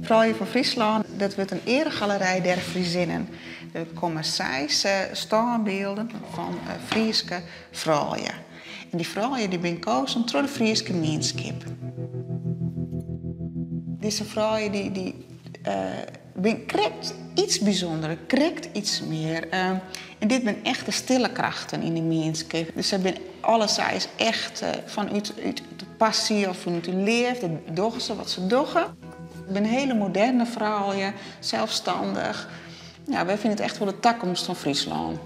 Froulju fan Fryslân, dat wurdt in earegalerij der Friezinnen. Der komme seis stânbylden fan Fryske froulju. En dy froulju dy binne kozen troch de Fryske mienskip. Dizze froulju dy, dy binne krekt iets bysûnderer, krekt iets mear. En dit binne echt de stille krachten yn de mienskip. Dus sy binne alle seis echt fanút út de passy of fanút de leafde dogge se wat se dogge. It binne hele moderne froulju, selsstannich. Ja, wy fine it echt wol de takomst fan Fryslân.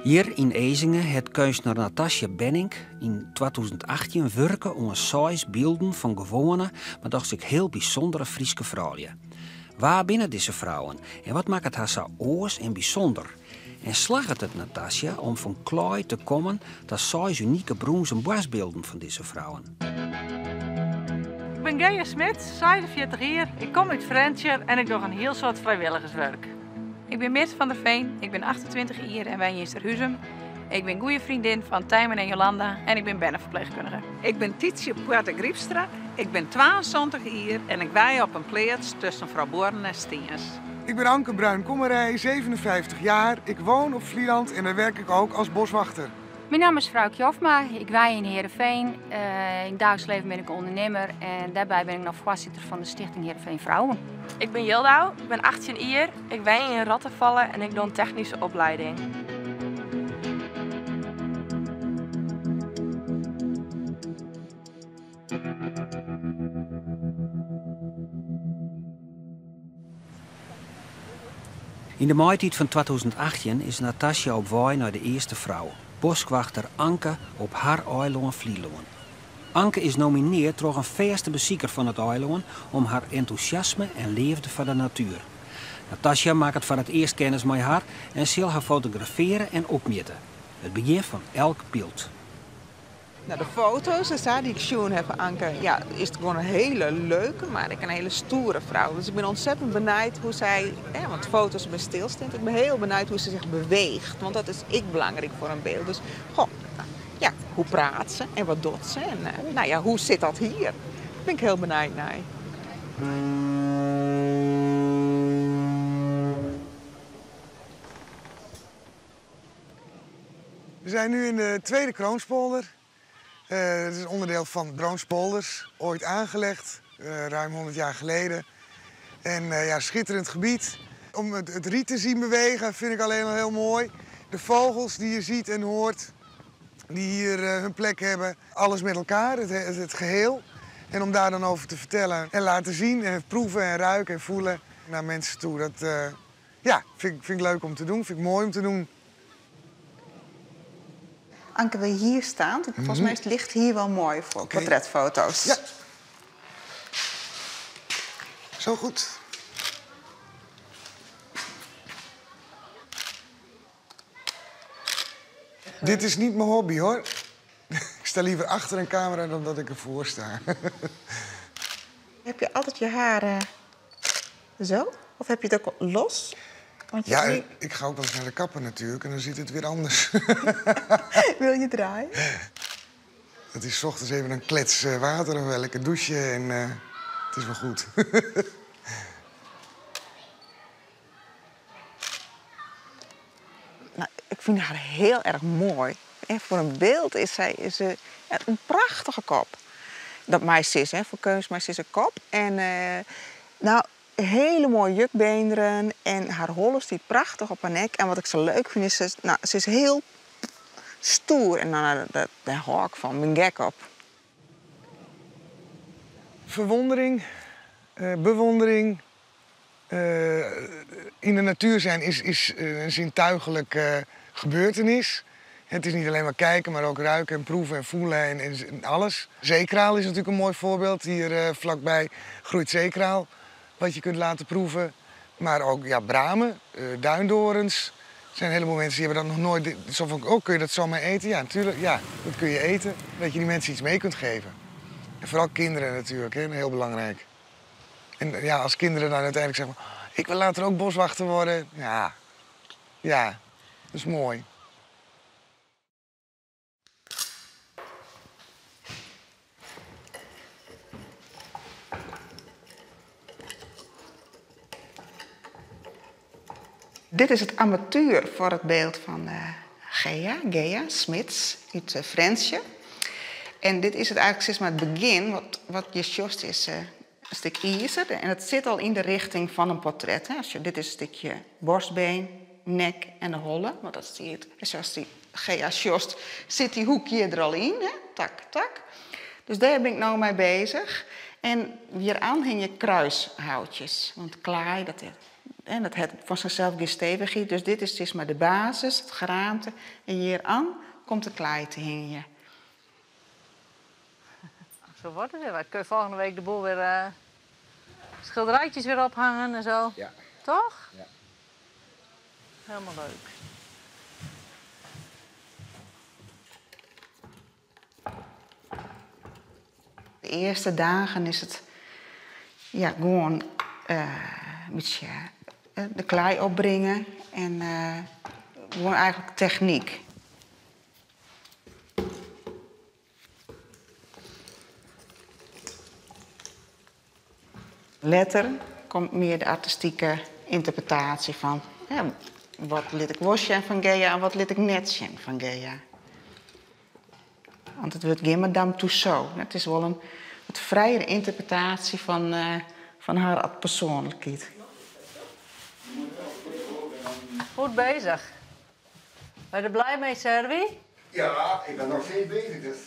Hjir yn Ezinge hat keunstner Natasja Benning yn 2018 wurke oan seis bylden fan gewoane, mar dochs ek hiel bysûndere Fryske froulju. Wa binne dizze frouwen en wat makket har sa oars en bysûnder? En slagget it Natasja om fan klaai te kommen ta seis unike brûnzen boarstbylden fan dizze frouwen? Ik bin Gea Smit, 46 jier, ik kom út Frjentsjer en ik doch in hiel soad frijwilligerswurk. Ik bin Mirthe van der Veen, ik bin 28 jier en wenje yn Surhuzum. Ik bin goede freondin fan Tijmen en Jolanda en ik bin berneferpleechkundige. Ik bin Tietsje Poarte-Grypstra, ik bin 72 jier en ik wenje op in pleats tusken Froubuorren en Stiens. Ik ben Anke Bruin-Kommerij, 57 jaar. Ik woon op Vlieland en daar werk ik ook als boswachter. Myn namme is Froukje Hofma, ik wenje yn Heerenveen. Yn it daagliks leven bin ik ûndernimmer en dêrby bin ik noch foarsitter fan de Stichting Heerenveen Vrouwen. Ik bin Jildau, ik bin 18 jier, ik wenje yn Rottefalle en ik doch in technyske oplieding. Yn de maitiid fan 2018 is Natasja op wei nei de earste frou, boskwachter Anke op har eilân Flylân. Anke is nomineard troch in fêste besiker fan it eilân om har entûsjasme en leafde foar de natuer. Natasja makket foar it earst kennis mei har en sil har fotografearje en opmjitte. It begjin fan elk byld. Nou, de foto's en sa dy't ik sjoen ha fan Anke, ja, is it gewoan in hiele leuke, mar ek in hiele stoere frou. Dus ik bin ontzettend benijd hoe't sy, hè, want foto's binne stilsteand, ik bin hiel benijd hoe't se sich beweecht, want dat is ek belangryk foar in byld. Dus, goh, nou, ja, hoe praat se en wat docht se en nou ja, hoe sit dat hier? Dêr bin ik hiel benijd nei. We zijn nu in de Tweede Kroonspolder. Het is onderdeel van Kroonspolders, ooit aangelegd, ruim 100 jaar geleden. En ja, schitterend gebied. Om het riet te zien bewegen vind ik alleen al heel mooi. De vogels die je ziet en hoort, die hier hun plek hebben. Alles met elkaar, het geheel. En om daar dan over te vertellen en laten zien en proeven en ruiken en voelen naar mensen toe. Dat ja, vind ik leuk om te doen, vind ik mooi om te doen. Anke, wil je hier staan? Volgens mij is het licht hier wel mooi voor portretfoto's. Ja. Zo goed. Dit is niet mijn hobby, hoor. Ik sta liever achter een camera dan dat ik ervoor sta. Heb je altijd je haren zo? Of heb je het ook los? Want je Ja, nu ik ga ook wel eens naar de kapper natuurlijk en dan zit het weer anders. Wil je draaien? Het is 's ochtends even een klets water of wel lekker douchen en het is wel goed. Nou, ik fyn har hiel erch moai. En foar in byld is sy is se, ja, in prachtige kop. Dat mei sizze, hè, foar keunst mei sizze kop. En nou, hiele moaie jukbeenderen en har holle stiet prachtich op har nek. En wat ik sa leuk fyn is, nou, se is hiel stoer en dan, dêr hâld ik fan, bin gek op. Verwondering, bewondering. In de natuur zijn is een zintuigelijke gebeurtenis. Het is niet alleen maar kijken, maar ook ruiken en proeven en voelen en alles. Zeekraal is natuurlijk een mooi voorbeeld. Hier vlakbij groeit zeekraal, wat je kunt laten proeven. Maar ook, ja, bramen, duindorens. Er zijn een heleboel mensen die hebben dat nog nooit... Zo van, oh, kun je dat zomaar eten? Ja, natuurlijk. Ja, dat kun je eten. Dat je die mensen iets mee kunt geven. En vooral kinderen natuurlijk, hè, heel belangrijk. En ja, als kinderen dan uiteindelijk zeggen, ik wil later ook boswachter worden. Ja, ja, dat is mooi. Dit is it armatuer foar it byld fan Gea, Gea Smits út Frjentsjer. En dit is it eigentlik sis mar it begjin, wat, wat je sjochst is in stik izer en it sit al yn de richting fan in portret. Hè. As je, dit is in stikje borstbeen, nek en de holle, want dat stiet, en sa ast dy Gea sjochst, sit dy hoek hjir der al yn, hè, tak, tak. Dus dêr bin ik no mei bezich. En hjiroan hingje kruishoutjes, want klaai, dat en dat hat fan sichsels gjin stevichheid, dus dit is sis mar de basis, it geraamte. En hjiroan komt de klaai te hingjen. Zo wordt het weer wat. Kun je volgende week de boel weer schilderijtjes weer ophangen en zo. Ja. Toch? Ja. Helemaal leuk. De earste dagen is it ja, gewoan in bytsje de klaai opbringe en gewoan eigentlik technyk. Letter komt mear de artistike ynterpretaasje fan wat lit ik wol sjen fan Gea en wat lit ik net sjen fan Gea. Want it wurdt gjin Madame Tussauds. It is wol in wat frijere ynterpretaasje fan har as persoanlikheid. Goed bezig. Ben je er blij mee, Servi? Ja, ik ben nog steeds bezig. Dus,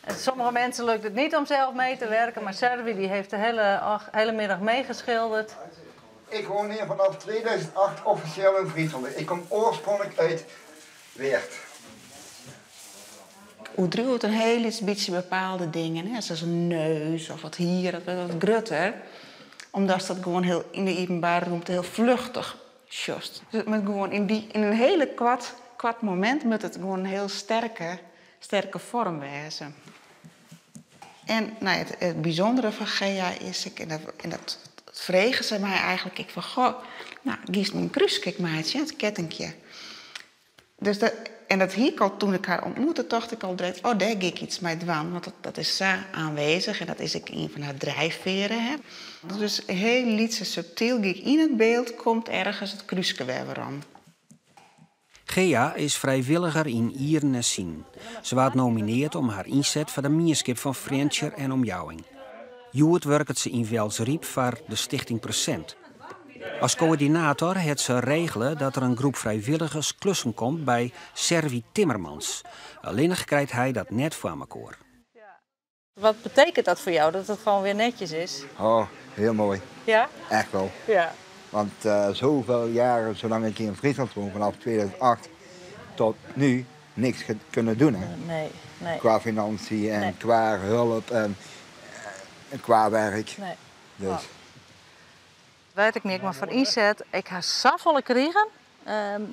En sommige mensen lukt het niet om zelf mee te werken, maar Servi die heeft de hele middag meegeschilderd. Ik woon hier vanaf 2008 officieel in Friesland. Ik kom oorspronkelijk uit Weert. Oerdriuwt in hiel lyts bytsje bepaalde dingen, hè, sa as in neus of wat hier, dat wurdt wat grutter. Omdat dat gewoan hiel yn de iepenbare rûmte hiel fluchtich sjochst. Dus it moat gewoan yn dy, yn in hiele koart, koart momint moat it gewoan in hiel sterke, sterke foarm wêze. En nou ja, it bysûndere fan Gea is ek, en dat frege se my eigentlik ek fan, goh, nou, giest myn krúske ek meitsjen, it kettinkje. Dus dat, en dat hie ik al toen ik har ontmoette, tocht ik al direkt, oh, dêr gean ik iets mei dwaan. Want dat is sa aanwezig en dat is ek ien fan har drijfvearen. Hè. Dus hiel lyts en subtyl gean ik yn it byld, komt ergens it krúske wer werom. Gea is frijwilliger yn Ieren en Sinen. Se waard nominearre om har ynset foar de mienskip fan Frjentsjer en omjouwing. Hjoed wurket se yn Wjelsryp foar de Stichting Present. As koördinator hat se regele dat der in groep frijwilligers klussen komt by Servi Timmermans. Allinnich krijt hy dat net foar mekoar. Wat betekent dat voor jou, dat het gewoon weer netjes is? Oh, heel mooi. Ja? Echt wel. Ja. Want zoveel jaren, zolang ik hier in Friesland woon, vanaf 2008 tot nu, niks kunnen doen. Hè? Nee, nee. Qua financiën en Nee. qua hulp en qua werk. Nee. Dus. Oh. Weet ik niet, maar voor inzet, ik ha safolle krigen.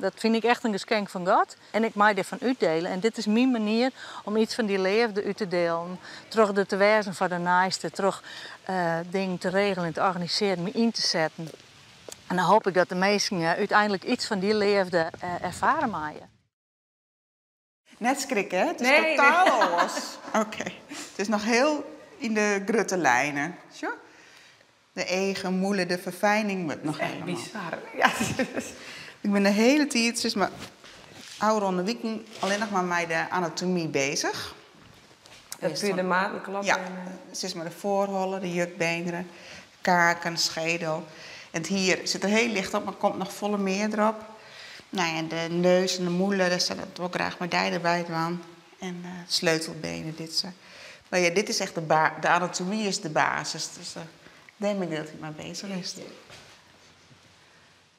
Dat vind ik echt een geschenk van God. En ik mag ervan uitdelen. En dit is mijn manier om iets van die leefde uit te delen. Terug de te wijzen voor de naaiste, terug dingen te regelen, te organiseren, me in te zetten. En dan hoop ik dat de meesten uiteindelijk iets van die leefde ervaren maaien. Net schrikken, hè? Het is Nee, totaal nee. los. Oké. Het is nog heel in de grote lijnen. Zo? De eigen moele, de verfijning moet nog Echt helemaal. bizar. Ja. Ik ben de hele tijd, dus mijn oude ronde weekend, alleen nog maar met de anatomie bezig. Dat Eerst puur de van maten kloppen Ja, en het is maar de voorhollen, de jukbeenderen, kaken, schedel. En hier zit er heel licht op, maar komt nog volle meer erop. Nou ja, de neus en de moelen, daar staat het ook graag maar daar erbij aan. En sleutelbenen, dit zo. Maar ja, dit is echt de de anatomie is de basis. Dus daar ben ik dat ik maar bezig is.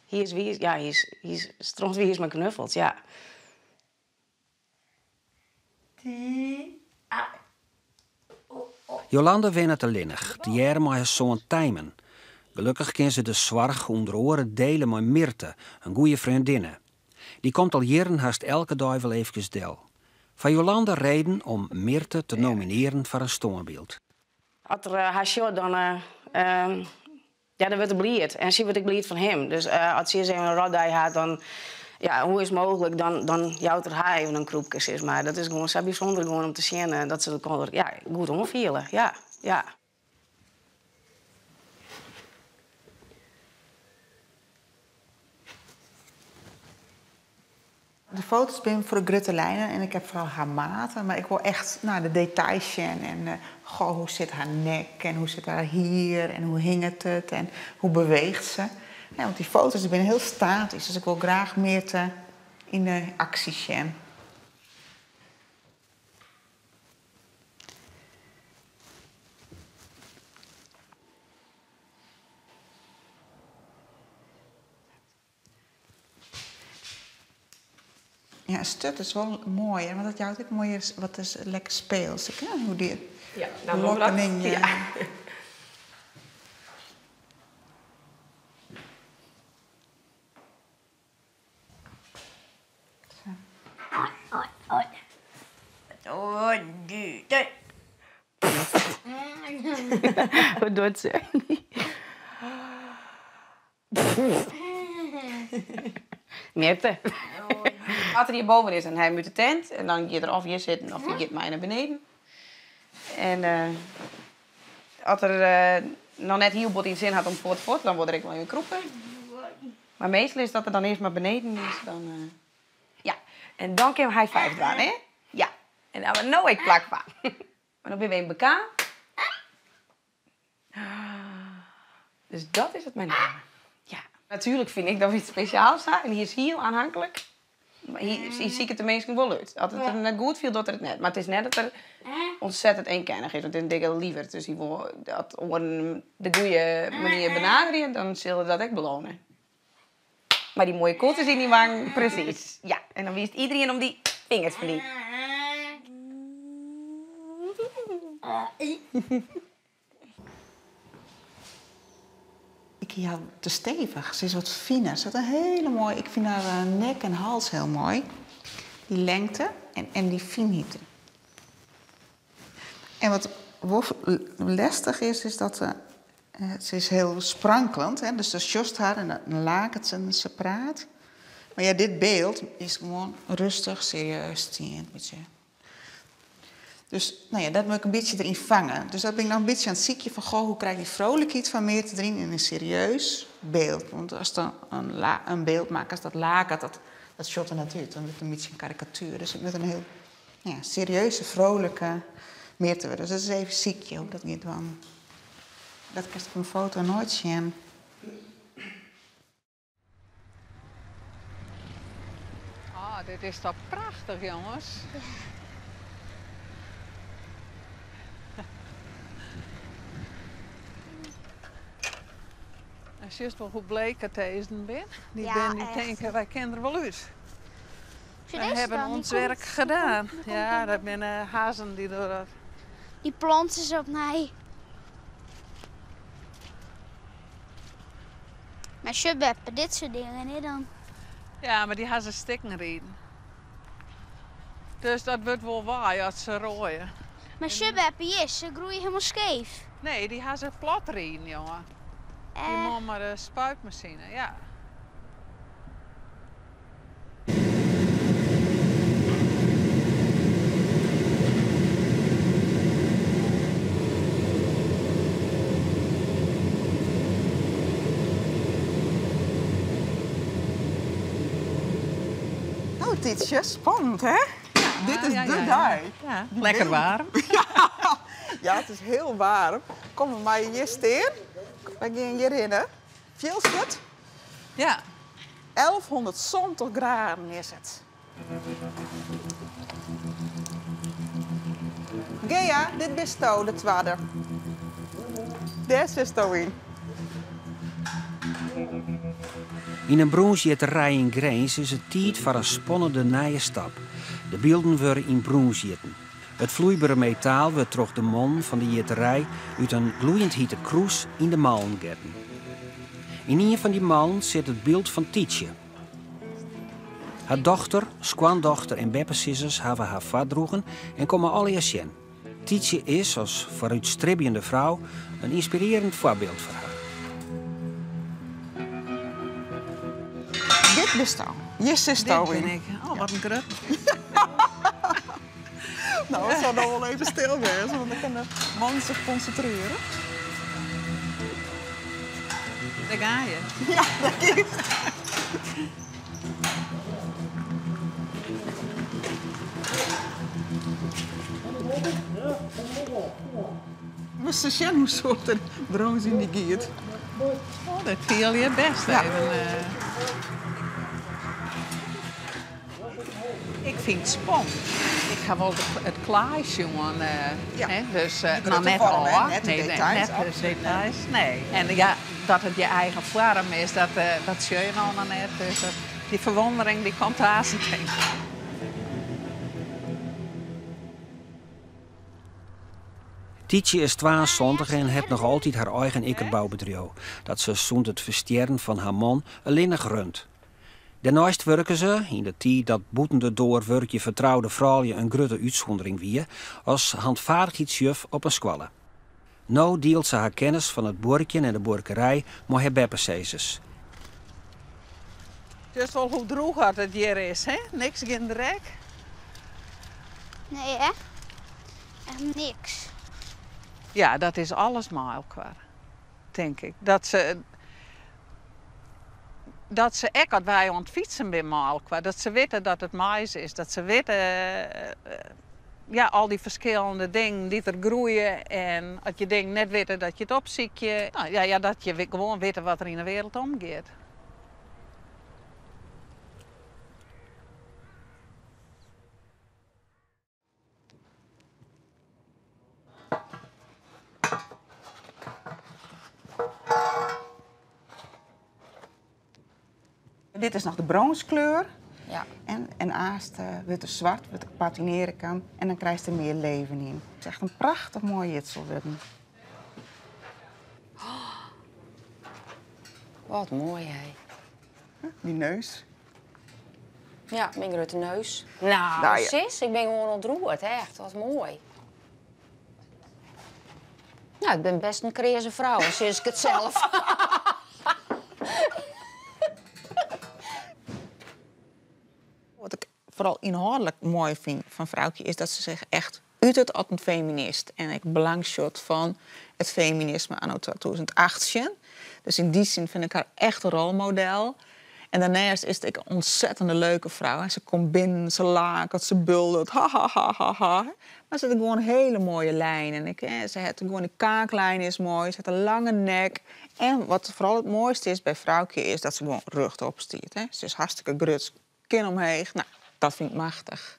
Hier is wie, ja, hier is, hier is stront wie is maar knuffeld, ja. Jolande wennet allinnich, tegearre mei har soan Tijmen. Gelokkich kin se de soarch ûnder oare diele mei Mirte, in goeie freondinne. Dy komt al jierren hast elke dei wol eefkes del. Foar Jolande reden om Mirte te nominearjen foar in stânbyld. As er har sjocht, dan ja, dan wurdt er bliid. En sy wurdt ek bliid fan him. Dus as sy even in rotdei hat, dan, ja, hoe is het mogelijk, dan jout er har even in krûpke, sis mar. Dat is gewoan sa bysûnder gewoan om te sjen dat se elkoar, ja, goed oanfiele. Ja, ja. De foto's binne foar de grutte lijnen en ik ha foaral har maten, mar ik wol echt no, de details sjen. En goh, hoe sit har nek en hoe sit har hier en hoe hinget it en hoe beweecht se. Ja, want dy foto's dy binne hiel statysk, dus ik wol graach mear te yn de aksje sjen. Ja, in sturt is wol moai, want dat jout ek moai wat is lekker speels. Hè? Hoe dy Ja, dan wol dat. lokken yn je. Ja. Sa. Wat docht se? Mjitte. As er hjirboven is, dan ha him út de tent en dan giet er of hjir sitten of hy giet mei nei beneden. En as er noch net hiel bot yn sin hat om fuort fuort, dan wol er ek wol even krûpe. Mar meastal is dat er dan earst mar beneden is, dan ja. En dan kin we high five dwaan, hè? Ja. En dan no ek plak foar. Mar no binne we even bekaam. Dus dat is it mei namme. Ja. Natuerlik fyn ik dat yts spesjaals ha en hy is hiel oanhinklik. Mar hy siket de minsken wol út. As it him net goed fielt, docht er it net. Mar it is net dat er ontzettend eenkennig is, want it is in dikke lieverd. Dus hy wol dat oaren him de goede manier benaderje, dan sil er dat ek belone. Mei dy moaie koeltsjes yn dyn wang, presys. Ja, en dan wiist iderien om dy fingers fan dy. Ik hie har te stevich. Se is wat finer. Se hat in hiele moaie, ik fyn har nek en hals hiel moai. Dy lengte en dy fynheid. En wat wol lestich is, is dat se is hiel sprankeljend, hè, dus dan sjochst har en dan laket se en se praat. Mar ja, dit byld is gewoan rêstich, serieus stean, bytsje. Dus no ja, dat moat ik in bytsje deryn fange. Dus dat bin ik noch in bytsje oan it sykjen fan, goh, hoe krij ik dy vrolijkheid fan Meerte deryn yn in serieus byld? Want ast dan in byld makkest dat laket, dat sjocht der net út. Dan wurdt it in bytsje in karikatuer. Dus it moat in hiel, no ja, serieuze, vrolijke Meerte wurde. Dus dat is even sykje hoe't ik dat gean dwaan. Dat kinst op in foto noait sjen. Oh, dit is toch prachtich, jonges. En sjochst wol hoe bleek it dizzen binne? Dy Ja, bin, dy echt. tinke, wy kinne der wol út. Sjoch Wy dizze hawwe dan, dy ons komt- werk dy gedaan. komt- dy komt Ja, dan dat binne hazzen dy dogge dat. Dy planten se opnij. Mar sjoch beppe, dit soart dingen, hè dan. Ja, mar dy ha se stikken riden. Dus dat wurdt wol wei as se roaie. Mar sjoch beppe, hjir, se groeie hielendal skeef. Nee, dy ha se plat riden, jonge. Dy man mei de spuitmasine, ja. No, Tytsje, spannend hè? Dit is ja, de ja, ja. dei. Ja, lekker waarm. Ja, it is hiel waarm. Kom, we meie hjir stean. Wy gean hjirhinne. Fielst it? Ja. 1170 graden is it. Gea, dit bisto, de twadde. Dêr sitsto yn. Yn in brûnsjitterij yn Grins is it tiid foar in spannende nije stap. De bylden wurde yn brûns jitten. It floeibere metaal wurdt troch de mannen fan de jitterij út in gloeiend hite kroes yn de mallen getten. Yn ien fan dy mallen sit it byld fan Tytsje. Har dochter, skoandochter en beppesizzers hawwe har foardroegen en komme allegear sjen. Tytsje is, as foarútstribjende frou, in ynspirearjend foarbyld foar har. Dit bisto. Hjir sitsto Dit bin yn. ik. Oh, wat in grut. No, it sil no wol even stil wêze, want dan kin de man sich konsintrearje. Dêr gean je. Ja, dêr giest. Moatst sjen hoe soad der brâns yn dy giet. Oh, dat fiel je bêst even. Ik fyn it spannend. Ik ha wol it klaai sjoen, hè, dus noch net ôf. Net de details. Net de details, nee. En ja, dat it je eigen foarm is, dat dat sjoch je no noch net. Dus dy ferwûndering dy komt aanst, tink ik. Tietsje is 72 en hat noch altyd har eigen ikkerboubedriuw, dat se sûnt it ferstjerren fan har man allinnich runt. Dêrneist wurke se, yn de tiid dat bûten de doar wurkje foar troude froulju in grutte útsûndering wie, as handvaardigheidsjuf op in skoalle. No dielt se har kennis fan it buorkjen en de buorkerij mei har beppesizzers. Sjochst wol hoe drûch oft it hjir is, hè? Niks, gjin drek. Nee, hè? Echt niks. Ja, dat is alles mei elkoar, tink ik. Dat se ek as wy oan it fytsen binne mei elkoar, dat se witte dat it mais is, dat se witte ja, al dy ferskillende dingen dy't der groeie en as je dingen net witte, dat je it opsykje. No, ja, ja, dat je gewoan witte wat der yn de wereld omgiet. Dit is noch de brânskleur. Ja. En aanst wurdt er swart, wurdt er patinere kan en dan krijst der mear leven yn. It is echt in prachtich moai jitsel wurden. Wat moai, hè. Dy neus. Ja, myn grutte neus. Nou, Nou ja. sis, ik bin gewoan ûntroerd, echt. Wat moai. Nou, ik bin bêst in kreaze frou, al sis ik it sels. Wat ik foaral ynhâldlik moai fyn fan Froukje is dat se sich echt uteret as in feminist en ek belang sjocht fan it feminisme anno 2018. Dus yn dy sin fyn ik har echt in rolmodel. En dêrneist is it ek in ûntsettende leuke frou. Se komt binnen, se laket, se buldert, ha ha ha ha ha. Mar se hat gewoan hiele moaie lijnen. Ik, se hat gewoan de kaaklijn is moai, se hat in lange nek. En wat foaral it moaiste is by Froukje is dat se gewoan rjochtop stiet. Hè. Se is hartstikke grut, kin omheech. Nou, dat fyn ik machtich.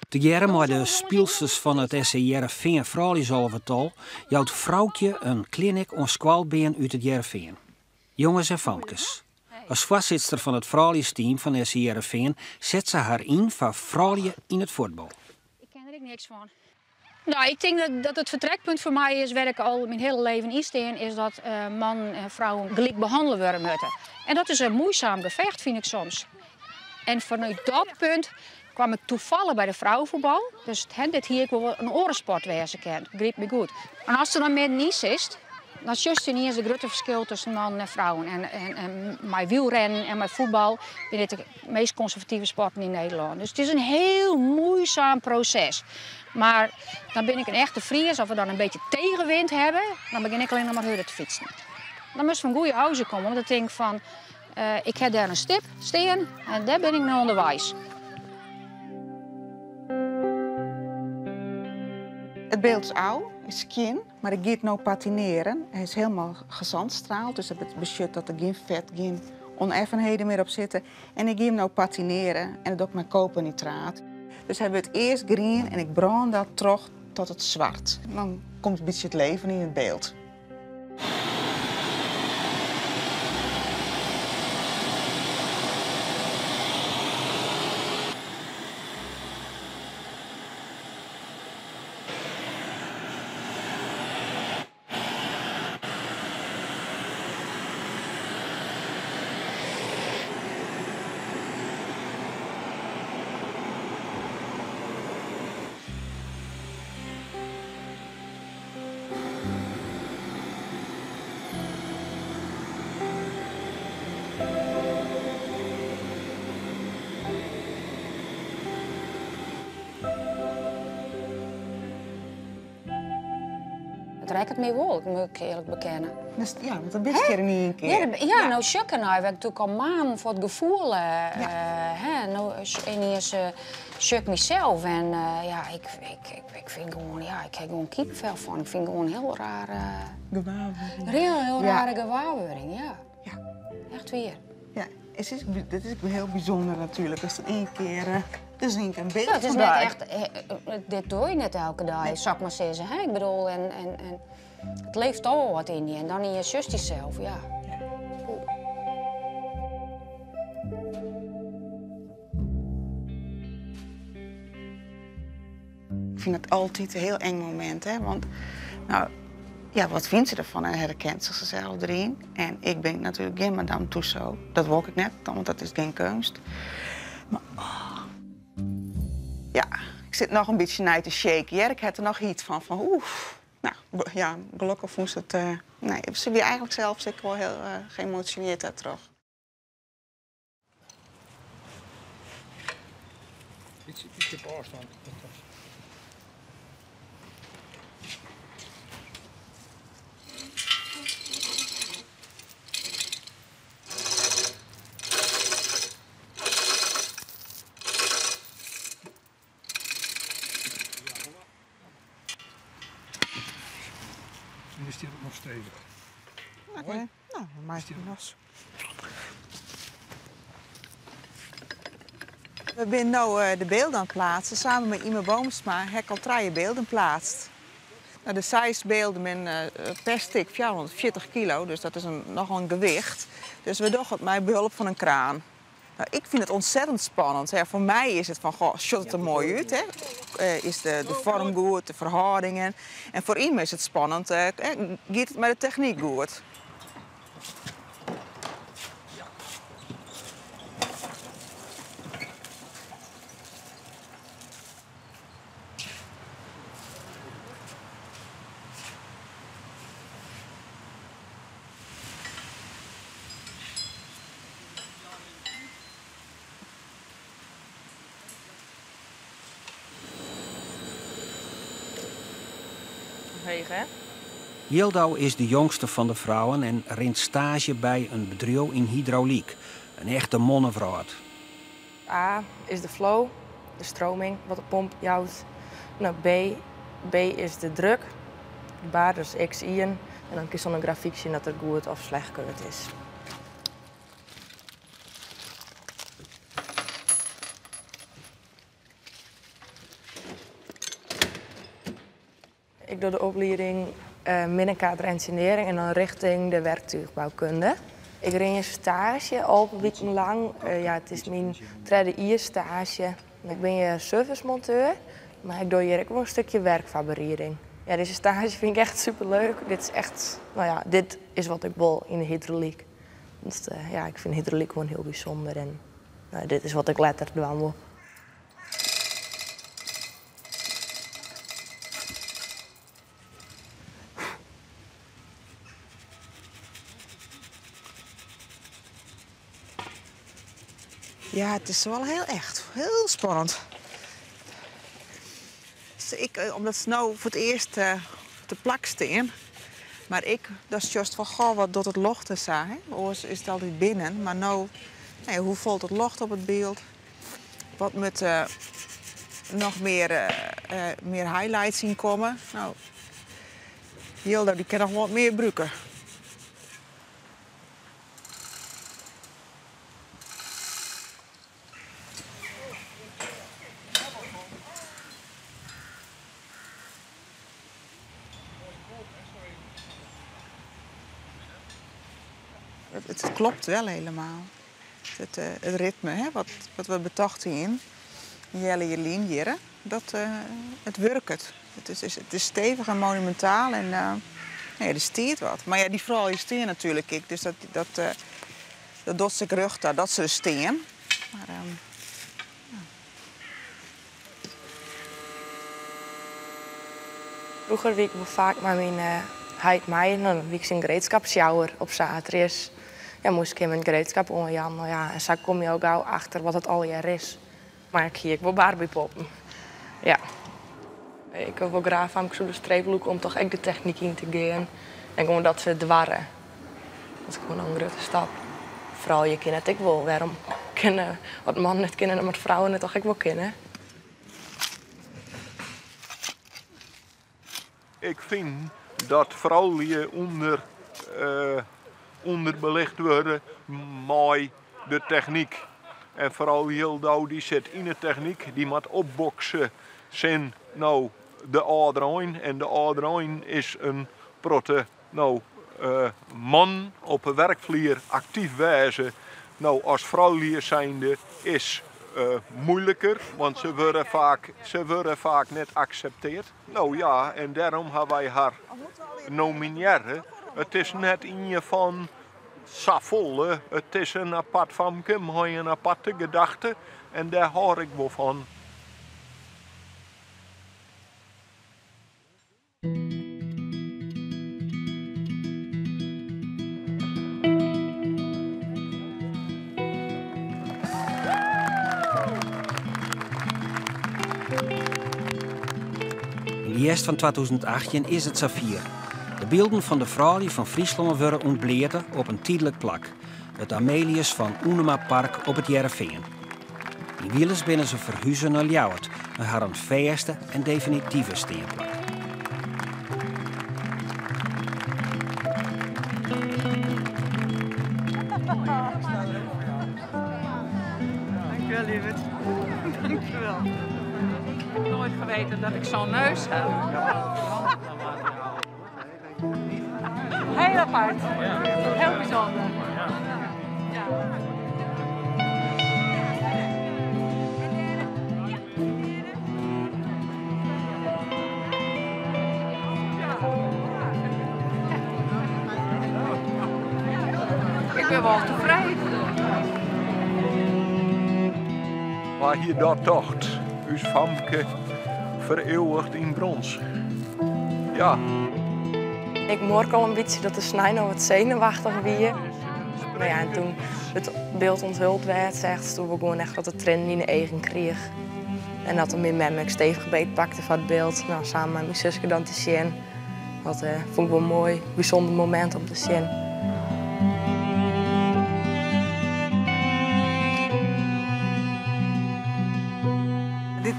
Tegearre mei de spylsters fan it SC Hearrenfean frouljusalvetal jout Froukje in clinic oan skoalbern út it Hearrenfean. Jonges en famkes. As foarsitster fan it frouljusteam fan SC Hearrenfean set se har yn foar froulju yn it fuotbal. Ik ken der ek niks fan. Nou, ik tink dat it fertrekpunt foar my is, wêr't ik al myn hiele leven yn stean, is dat mannen en frouwen gelyk behannele wurde moatte. En dat is in muoisaam gefecht, fyn ik soms. En fanút dat punt kwam ik tafallich by de frouwefuotbal. Dus dit hie ek wol in oare sport wêze kind, begryp my goed. En ast der dan middenyn sitst, dan sjochst iens it grutte ferskil tusken mannen en frouwen. En mei wielrennen en mei fuotbal binne dit de meast konservative sporten yn Nederlân. Dus it is in hiel muoisaam proses. Mar dan bin ik in echte Fries, as we dan in bytsje tegenwind hawwe, dan begjin ik allinnich mar hurder te fytsen. Dan moatst fan goede huize komme, want dan tink ik fan, ik ha dêr in stip stean en dêr bin ik no ûnderweis. It byld is ôf, is skjin, mar ik gean it no patinearjen. Hy is hielendal gezandstraald, dus dat betsjut dat der gjin fet, gjin ûneffenheden mear op sitte. En ik gean him no patinearjen en dat doch ik mei kopernitraat. Dus hy wurdt earst grien en ik brân dat troch tot it swart. Dan komt in bytsje it leven yn it byld. rekket my wol, moet ik earlik bekennen. Dus, ja, want dan bist hjir yn ien kear. Ja, ja, no sjoch ik nei, wer natuerlik al maanden foar it gefoel, hè, no yniens sjoch ik mysels en ja, ik, ik, ik fyn gewoan, ja, ik ha gewoan kippenvel fan. Ik fyn gewoan hiel raar. Gewaarwurding. Hiel, hiel rare gewaarwurding, ja. Ja. Echt wier. Ja, it is, dit is hiel bysûnder natuerlik, ast in ien kear, it is in ien kear in byld Ja, it is fan net dy. echt, dit doar je net elke dei, sil ik mar sizze. Hè? Ik bedoel, en, en, en it leeft toch wol wat yn je en dan yn je sjochst dysels, ja. Ik fyn it altyd in hiel eng momint, hè, want no, ja, wat fynt se derfan en herkent se zichzelf deryn? En ik bin natuerlik gjin Madame Tussauds, dat wol ik net, want dat is gjin keunst. Mar oh, ja, ik sit noch in bytsje nei te shaken, hear. Ik ha der noch hyt fan, fan oef. No, ja, gelokkich fûn se it, nee, se wie eigentlik sels ek wol hiel geëmosjonearre dêrtroch. Bytsje, bytsje op ôfstân. En die stiet noch stevich. Oké. Nou, dan meitsje ik los. We binne no de bylden oan it pleatsen. Samen mei Yme Boomsma ha ik al trije bylden pleatst. No, de seis bylden binne per stik 440 kilo, dus dat is in, nochal in gewicht. Dus we dogge it mei behulp fan in kraan. No, ik fyn it ontzettend spannend. Ja, foar my is it fan, goh, sjocht it der moai út, hè? Is de foarm goed, de ferhâldingen. En foar Yme is it spannend, giet it mei de technyk goed? Heech, hè? Jildau is de jongste fan de frouwen en rint staazje by in bedriuw yn hydraulyk. In echte mannewrâld. A is de flow, de stroming, wat de pomp jout. No, B, B is de druk, de bar, dus X ien. En dan kinst oan in grafyk sjen dat er goed of slecht keurd is. Ik doch de oplieding middenkader engineering en dan richting de werktuigbouwkunde. Ik rin hjir staazje al wiken lang. Ja, it is myn tredde jier staazje. Ik bin hjir servicemonteur, mar ik doch hjir ek wol in stikje werkfoarbereiding. Ja, dizze staazje fyn ik echt superleuk. Dit is echt, no ja, dit is wat ik wol yn de hydraulyk. Want ja, ik fyn hydraulyk gewoan hiel bysûnder en no, dit is wat ik letter dwaan wol. Ja, it is wol hiel echt. Hiel spannend. Dus ik, omdat se no foar it earst te plak stean. Mar ik, dat is just fan, goh, wat docht it ljocht en sa, hè? Oars is it altyd binnen, mar no, nee, hoe falt it ljocht op it byld? Wat moat noch mear highlights yn komme? No, Jildau, dy kin noch wat mear brûke. It klopt wol helemaal. It ritme, hè, wat we betocht hiene, in healjier lyn hjir, dat it wurket. It is stevich en monumintaal en nee, der stiet wat. Mar ja, dy froulju stean natuerlik ek, dus dat docht se ek rjocht ta dat se der stean. Mar, ja. Froeger wie ik wol faak mei myn heit mei en dan wie ik syn gereedskapsjouwer op saterdeis. Ja, moast ik him it gereedskap oanjaan. No ja, en sa komme je al gau achter wat it allegear is. Mar ik hie ek wol Barbiepoppen. Ja. Ik wol wol graach famkes oer de streep lûke om toch ek de technyk yn te gean en gewoan dat se doarre. Dat is gewoan al in grutte stap. Froulju kinne it ek wol. Wêrom kinne wat mannen it kinne, dan moatte frouwen it toch ek wol kinne. Ik fyn dat froulju ûnder, ûnderbelicht wurde mei de technyk. En foaral Jildou dy sit yn de technyk, dy moat opbokse tsjin no de âlderein. En de âlderein is in protte no mannen op 'e werkflier aktyf wêze. No as froulju zijnde is moeilijker, want se wurde faak, se wurde faak net aksepteard. No ja, en dêrom ha wy har nominearre. It is net ien fan safolle, it is in apart famke mei in aparte gedachte en dêr hâld ik wol fan. Yn de hjerst fan 2018 is it safier. De bylden fan de froulju fan Fryslân wurde ûntbleate op in tydlik plak, it Amelius van Oenemapark op It Hearrenfean. Ynwilens binne se ferhuze nei Ljouwert, nei harren fêste en definitive steanplak. Dankjewel, lieverd. Dankjewel. Nooit geweten dat ik zo'n neus heb. Heel apart. Heel bijzonder. Ja. Ik bin wol tefreden. Wa hie dat tocht? Us famke fereeuwigd yn brons. Ja. Ik murk al in bytsje dat de snein al wat senuwachtich wie. Mar ja, en toen it byld ûnthuld waard, seachst wol gewoan echt dat er triennen yn de eagen kriich. En dat er myn mem ek stevich beet pakte foar it byld. No, samen mei myn suske dan te sjen. Dat fûn ik wol in moai, bysûnder momint om te sjen.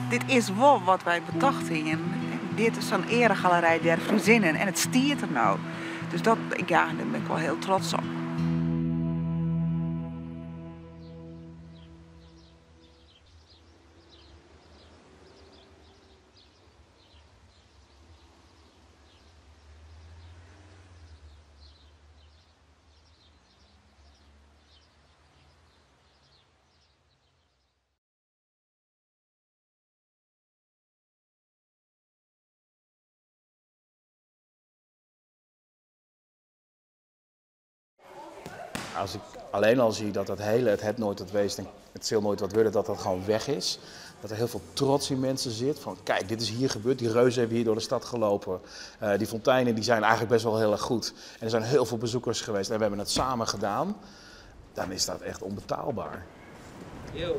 Dit is wol wat wy betocht hienen. Dit is sa'n earegalerij der Friezinnen en it stiet der no. Dus dat, ja, dêr bin ik wol hiel trots op. Als ik alleen al zie dat dat hele het het nooit wat weest en het zal nooit wat worden, dat dat gewoon weg is. Dat er heel veel trots in mensen zit. Van kijk, dit is hier gebeurd. Die reuzen hebben hier door de stad gelopen. Die fonteinen die zijn eigenlijk best wel heel erg goed. En er zijn heel veel bezoekers geweest en we hebben het samen gedaan. Dan is dat echt onbetaalbaar. Yo.